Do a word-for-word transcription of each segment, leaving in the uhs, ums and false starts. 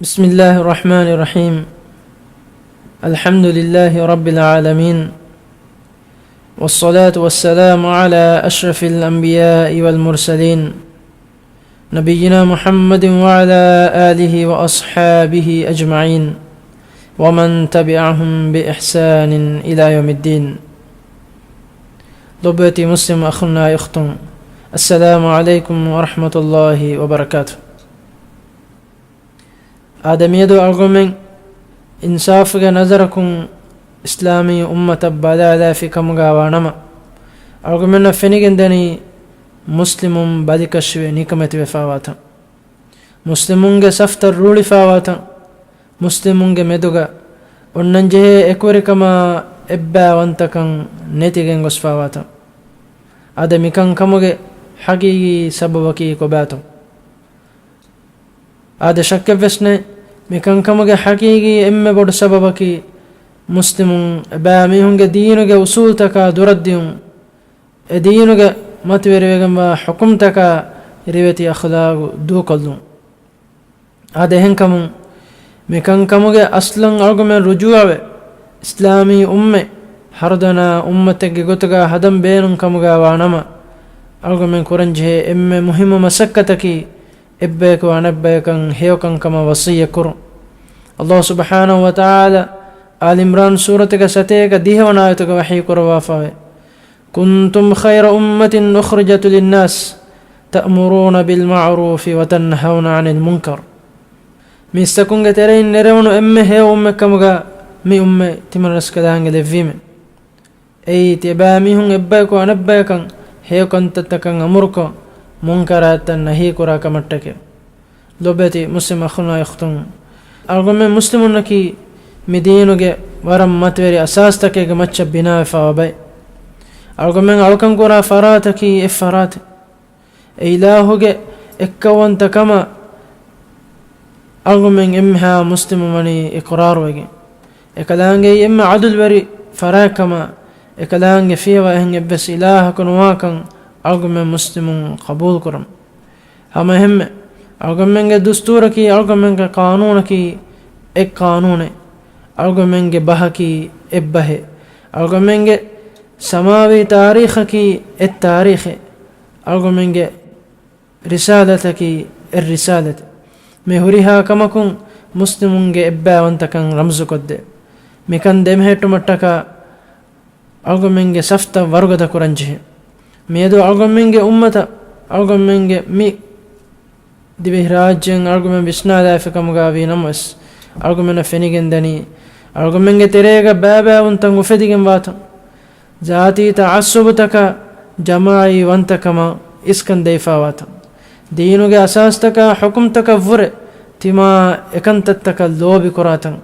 بسم الله الرحمن الرحيم. الحمد لله رب العالمين. والصلاة والسلام على أشرف الأنبياء والمرسلين. نبينا محمد وعلى آله وأصحابه أجمعين. ومن تبعهم بإحسان إلى يوم الدين. ލޮބުވެތި މުސްލިމް އަޚުންނާ އުޚްތުން، السلام عليكم ورحمة الله وبركاته. އާދެ، މިއަދު އަޅުގަނޑުމެން އިންސާފުގެ ނަޒަރަކުން އިސްލާމީ އުއްމަތަށް ބަލާލާފި ކަމުގަ ވާނަމަ، އަޅުގަނޑުމެންނަށް ފެނިގެންދަނީ މުސްލިމުން ބަލިކަށިވެ ނިކަމެތިވެފާވާތަން، މުސްލިމުންގެ ސަފްތައް ރޫޅިފާވާތަން، މުސްލިމުންގެ މެދުގަ އޮންނަންޖެހޭ އެކުވެރިކަމާ އެއްބައިވަންތަކަން ނެތިގެން ގޮސްފާވާތަން. އާދެ، މިކަންކަމުގެ ޙަޤީޤީ ސަބަބަކީ ކޮބާތޯ؟ އާދެ، ޝައްކެއްވެސް ނެތް، މިކަންކަމުގެ ޙަޤީޤީ އެންމެ ބޮޑު ސަބަބަކީ މުސްލިމުން އެބައިމީހުންގެ ދީނުގެ އުޞޫލުތަކާ ދުރަށްދިޔުން، އެ ދީނުގެ މަތިވެރިވެގެންވާ ޙުކުމްތަކާ ރިވެތި އަޚްލާގު ދޫކޮށްލުން. އާދެ، އެހެންކަމުން މިކަންކަމުގެ އަސްލަށް އަޅުގަނޑުމެން ރުޖޫޢަވެ، އިސްލާމީ އުއްމަތް ހަރުދަނާ އުއްމަތެއްގެ ގޮތުގަ ހަދަން ބޭނުން ކަމުގަ ވާނަމަ، އަޅުގަނޑުމެން ކުރަންޖެހޭ އެންމެ މުހިއްމު މަސައްކަތަކީ، އެއްބަޔަކު އަނެއްބަޔަކަށް ހެޔޮކަންކަމަށް ވަޞިއްޔަތްކުރުން. ﷲ ސުބްޙާނަހޫ ވަތަޢާލާ އާލި ޢިމްރާން ސޫރަތުގެ ސަތޭކަ ދިހަވަނަ އާޔަތުގަ ވަޙީކުރައްވާފައިވޭ، كنتم خير أمة أخرجت للناس تأمرون بالمعروف وتنهون عن المنكر. މީސްތަކުންގެ ތެރެއިން ނެރެވުނު އެންމެ ހެޔޮ އުއްމަތްކަމުގަ މި އުއްމަތް ތިމަންރަސްކަލާނގެ ލެއްވީމެ. އެއީ ތިޔަބައިމީހުން އެއްބަޔަކު އަނެއްބަޔަކަށް ހެޔޮ ކަންތައްތަކަށް އަމުރުކޮށް، މުންކަރާތްތައް ނަހީކުރާ ކަމަށްޓަކައި. ލޮބުވެތި މުސްލިމް އަޚުންނާ އުޚްތުން، އަޅުގަނޑުމެން މުސްލިމުންނަކީ މި ދީނުގެ ވަރަށް މަތިވެރި އަސާސްތަކެއްގެ މައްޗަށް ބިނާވެފައިވާ ބައެއް. އަޅުގަނޑުމެން އަޅުކަން ކުރާ ފަރާތަކީ އެއް ފަރާތެއް. އެ އިލާހުގެ އެއްކައުވަންތަކަމަށް އަޅުގަނޑުމެން އެންމެހާ މުސްލިމުން ވަނީ އިޤްރާރުވެގެން. އެކަލާނގެއީ އެންމެ ޢަދުލުވެރި ފަރާތްކަމަށް، އެކަލާނގެ ފިޔަވަ އެހެން އެއްވެސް އިލާހަކު ނުވާކަން އަޅުގަނޑުމެން މުސްލިމުން ޤަބޫލުކުރަން. ހަމައެހެންމެ، އަޅުގަނޑުމެންގެ ދުސްތޫރަކީ، އަޅުގަނޑުމެންގެ ޤާނޫނަކީ އެއް ޤާނޫނެއް. އަޅުގަނޑުމެންގެ ބަހަކީ އެއް ބަހެއް. އަޅުގަނޑުމެންގެ ސަމާވީ ތާރީޚަކީ އެއް ތާރީޚެއް. އަޅުގަނޑުމެންގެ ރިސާލަތަކީ އެއް ރިސާލަތެއް. މި ހުރިހާ ކަމަކުން މުސްލިމުންގެ އެއްބައިވަންތަކަން ރަމްޒުކޮށްދޭ. މިކަން ދެމެހެއްޓުމަށްޓަކާ އަޅުގަނޑުމެންގެ ސަފްތައް ވަރުގަދަ ކުރަންޖެހޭ. މިއަދު އަޅުގަނޑުމެންގެ އުއްމަތަށް، އަޅުގަނޑުމެންގެ މި ދިވެހިރާއްޖެއިން އަޅުގަނޑުމެން ވިސްނާލާފި ކަމުގަ ވީ ނަމަވެސް، އަޅުގަނޑުމެންނަށް ފެނިގެންދަނީ، އަޅުގަނޑުމެންގެ ތެރޭގަ ބައިބައިވުންތައް އުފެދިގެންވާތަން. ޒާތީ ތަޢައްޞުބުތަކާ ޖަމާޢީ ވަންތަކަމަށް އިސްކަން ދެވިފާވާތަން. ދީނުގެ އަސާސްތަކާ ޙުކުމްތަކަށްވުރެ ތިމާ އެކަންތައްތަކަށް ލޯބިކުރާތަން.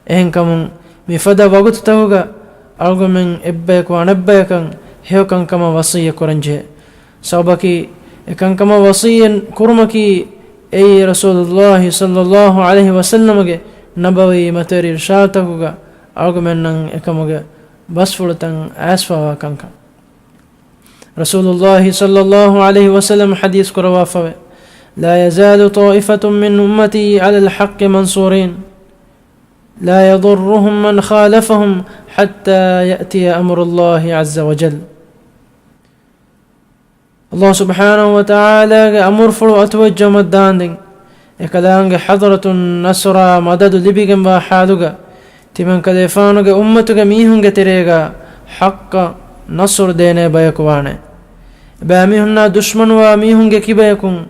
އެހެންކަމުން، މިފަދަ ވަގުތުތަކުގަ އަޅުގަނޑުމެން އެއްބަޔަކު އަނެއްބަޔަކަށް ހެޔޮކަންކަމަށް ވަޞިއްޔަތް ކުރަންޖެހޭ. ސަބަބަކީ، އެކަންކަމަށް ވަޞިއްޔަތް ކުރުމަކީ، އެއީ ރަސޫލުﷲ ޞައްލަﷲ ޢަލައިހި ވަސައްލަމަގެ ނަބަވީ މަތިވެރި އިރުޝާދުތަކުގަ އަޅުގަނޑުމެންނަށް އެކަމުގެ ބަސްފުޅުތައް އައިސްފާވާ ކަންކަން. ރަސޫލުﷲ ޞައްލަﷲ ޢަލައިހި ވަސައްލަމަ ޙަދީޘް ކުރައްވާފައިވޭ، لا يزال طائفة من أمتي على الحق منصورين لا يضرهم من خالفهم حتى يأتي أمر الله عز وجل. ﷲ ސުބްޙާނަހޫ ވަތަޢާލާގެ އަމުރުފުޅު އަތުވެއްޖައުމަށް ދާންދެން، އެކަލާނގެ ޙަޟްރަތުން ނަޞްރާ މަދަދު ލިބިގެންވާ ޙާލުގަ، ތިމަންކަލޭފާނުގެ އުއްމަތުގެ މީހުންގެ ތެރޭގަ ޙައްޤަށް ނަޞްރު ދޭނޭ ބަޔަކު ވާނެ. އެބައިމީހުންނާ ދުޝްމަނުވާ މީހުންގެ ކިބަޔަކުން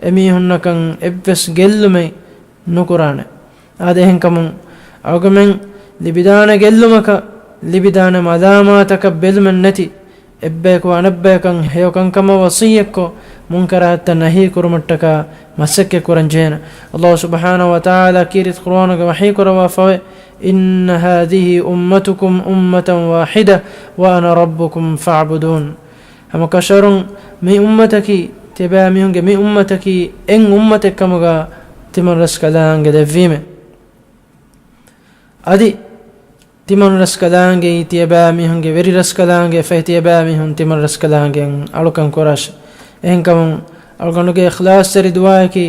އެމީހުންނަކަށް އެއްވެސް ގެއްލުމެއް ނުކުރާނެ. އާދެ، އެހެންކަމުން އަޅުގަމެން ލިބިދާނެ ގެއްލުމަކަށް، ލިބިދާނެ މަލާމާތަކަށް ބެލުމެއް ނެތި، އެއްބަޔަކު އަނެއްބަޔަކަށް ހެޔޮކަންކަމަށް ވަޞިއްޔަތްކޮށް، މުންކަރާތްތައް ނަހީ ކުރުމަށްޓަކާ މަސައްކަތް ކުރަން ޖެހޭނެ. ﷲ ސުބްޙާނަހޫ ވަތަޢާލާ ކީރިތި ޤުރުއާނުގަ ވަޙީ ކުރައްވާފަވޭ، إن هذه أمتكم أمة واحدة وأنا ربكم فاعبدون. ހަމަކަށަވަރުން މި އުއްމަތަކީ، ތިޔަބައިމީހުންގެ މި އުއްމަތަކީ އެއް އުއްމަތެއް ކަމުގަ ތިމަން ރަސްކަލާނގެ ލެއްވީމެ. އަދި ތިމަން ރަސްކަލާނގެއީ ތިޔަބައިމީހުންގެ ވެރި ރަސްކަލާނގެ ފަހެ ތިޔަބައިމީހުން ތިމަން ރަސްކަލާނގެއަށް އަޅުކަން ކުރާށެ. އެހެންކަމުން އަޅުގަނޑުގެ އިޚްލާޞްތެރި ދުޢާއަކީ،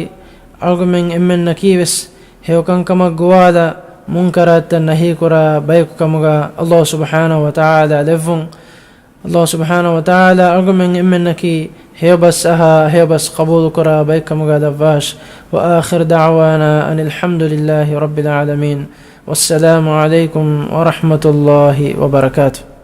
އަޅުގަމެން އެންމެންނަކީވެސް ހެޔޮކަންކަމަށް ގޮވާލާ، މުންކަރާތްތައް ނަހީކުރާ ބަޔަކު ކަމުގަ އަލްލާހު ސުބްޙާނަހު ވަތަޢާލާ ލެއްވުން. އަލްލާހު ސުބްޙާނަހު ވަތަޢާލާ އަޅުގަމެން އެންމެންނަކީ ހެޔޮބަސް އަހާ، ހެޔޮބަސް ޤަބޫލުކުރާ ބައެއްކަމުގަ ލައްވާށި. وآخر دعوانا أن الحمد لله رب العالمين. والسلام عليكم ورحمة الله وبركاته.